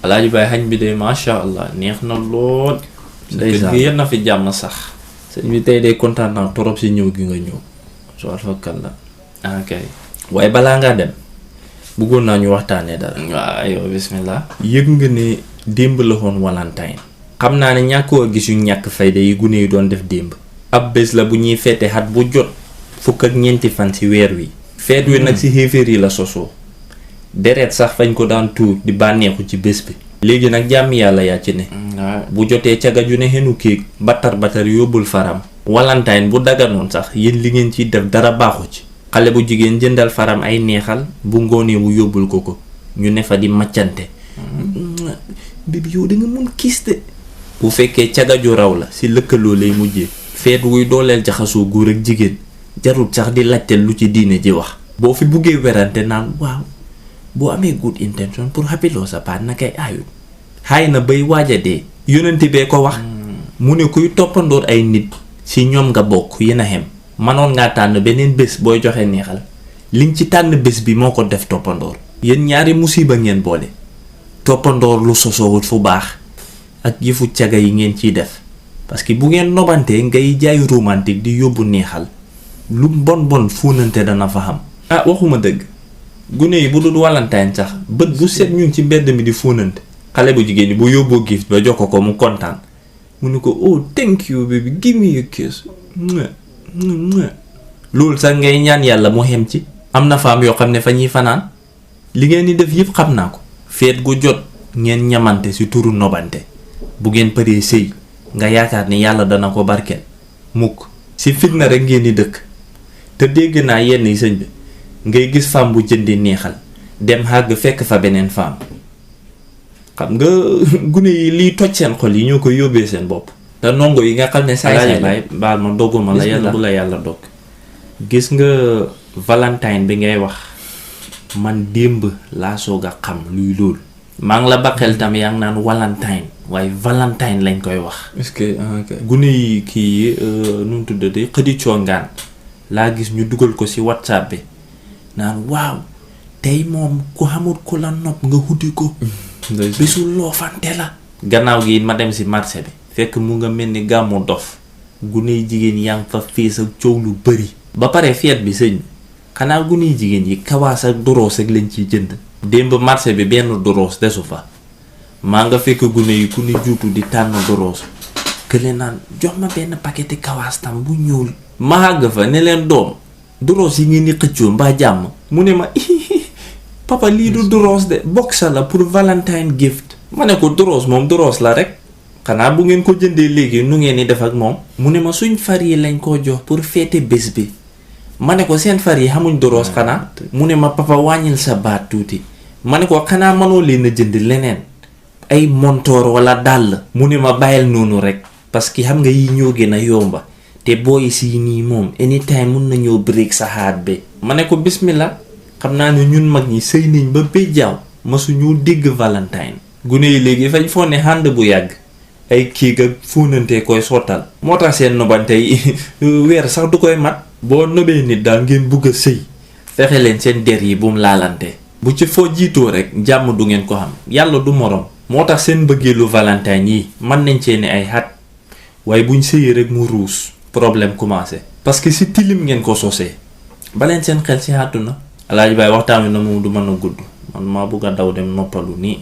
Alaaji Baay xañ bi de macha allah neex na lool. ndeysaan kër gi yéen na fi jàmm sax. sëñ bi tey de kontaan naa torop si ñëw gi nga ñëw. soo alfakal la. ok. waaye balaa ngaa dem bëggoon naa ñu waxtaanee dara. waaw yow bismillah. yëg nga ne démb la woon Valentine. xam naa ne ñàkkoo gis yu ñàkk fayda yi gune yi doon def démb. ab bés la bu ñuy feete xat bu jot fukk ak ñeenti fan ci weer wi. feet wi nag ci xéeféer yi la sosoo. deret sax fañ ko daan tuur di bànneexu ci bés bi. léegi nag jàmm yàlla yaa ci ne. bu jotee cagaju ne xenu kéeg batar batar yóbbul faram. Valentine bu daganoon sax yéen li ngeen ciy def dara baaxu ci. xale bu jigéen jëndal faram ay neexal bu ngoonee mu yóbbul ko ñu ne fa di maccante. bibi yow da nga mun kiis de. bu fekkee cagaju raw la ci lëkkaloo lay mujjee. feet wuy dooleel jaxasoo góor ak jigéen jarul sax di laajte lu ci diine ji wax. boo fi buggee werante naan waaw boo amee good intention pour xapiloo sa paat na kay aayut. xaay na bay waaja dee. yonenti bee ko wax. mu ne kuy toppandoor ay nit ci ñoom nga bokk yéen a xem. manoon ngaa tànn beneen bés booy joxe neexal liñ ci tànn bés bi moo ko def toppandoor. yéen ñaari musiba ngeen boole. toppandoor lu sosoowut fu baax ak yëfu caga yi ngeen ciy def parce que bu ngeen nobantee ngay jaay romantique di yóbbu neexal lu bon fuunante dana fa xam. ah waxuma dëgg gune yi bu dul Valentine sax bët bu set ñu ngi ci mbedd mi di fuunante. xale bu jigéen ñi bu yóbboo gift ba jox ko mu kontaan mu ne ko oh thank you baby give me a kiss. loolu sax ngay ñaan yàlla mu xem ci. am na femme yoo xam ne fa ñuy fanaan li ngeen di def yëpp xam naa ko. feet gu jot ngeen ñamante ci turu nobante bu ngeen paree sëy nga yaakaar ni yàlla dana ko barkeel mukk ci fitna rek ngeen di dëkk. te dégg naa yenn yi sëñ bi ngay gis femme bu jëndi neexal dem xàgg fekk fa beneen femme. xam nga gune yi liy toj seen xol yi ñoo ko yóbbee seen bopp. te ndongo yi nga xam ne saay baay baal ma dogguma la yàlla bu la yàlla dog. gis nga Valentine bi ngay wax man démb laa soog a xam luy loolu. maa ngi la baqel tam yaa ngi naan Valentine waaye Valentine lañ koy wax. est-ce que gune yi kii yi nu mu tuddati xëdi congaan laa gis ñu dugal ko ci WhatsApp bi naan waaw tey moom ku xamul ku la nopp nga xuti ko. bisul loo fante la. gannaaw gi ma dem ci marché bi. fekk mu nga mel ni gàmmu dof. gune yi jigéen yaa ngi fa fees ak coow lu bari. ba pare feet bi sëñ xanaa gune yi jigéen yi kawaas ak doroos ak lañ ciy jënd. démb marché bi benn doroos desu fa. maa nga fekk gune yi ku ni juutu di tànn doroos. kële naan jox ma benn paqueti kawaas tam bu ñuul. ma àgg fa ne leen doom doroos yi ngeen di xëccoo mbaa jàmm. mu ne ma papa lii du doroos de box la pour Valentine gift. ma ne ko doroos moom doroos la rek. xanaa bu ngeen ko jëndee léegi nu ngeen di def ak moom. mu ne ma suñ far yi lañ koo jox pour fêter bés bi. ma ne ko seen far yi xamuñ doroos xanaa. mu ne ma papa wàññil sa baat tuuti. ma ne ko xanaa mënoo leen a jënd leneen. ay montoor wala dàll. mu ne ma bàyyil noonu rek. parce que xam nga yi ñoo gën a yomba. te booy si nii moom anytime mun nañoo break sa xaat bi. ma ne ko bismillah. xam naa ne ñun mag ñi sëy nañ ba béjjaaw. masuñu dégg Valentine. gune yi léegi fañ foo ne ànd bu yàgg. ay kii ga fóonante koy sottal. moo tax seen nobante yi weer sax du koy mat. boo nobee nit daal ngeen bugg a sëy. fexe leen seen der yi bu mu laalante. bu ci foo jiitoo rek jàmm du ngeen ko xam. yàlla du morom. moo tax seen bëggeelu Valentine yi mën nañ cee ne ay xat. waaye buñ sëyee rek mu ruus. problème commencé. parce que si tilim ngeen ko sosee. baleen seen xel si àdduna. Alaaji Baay waxtaan wi na moom du mën a gudd. man maa bugg a daw dem noppalu nii.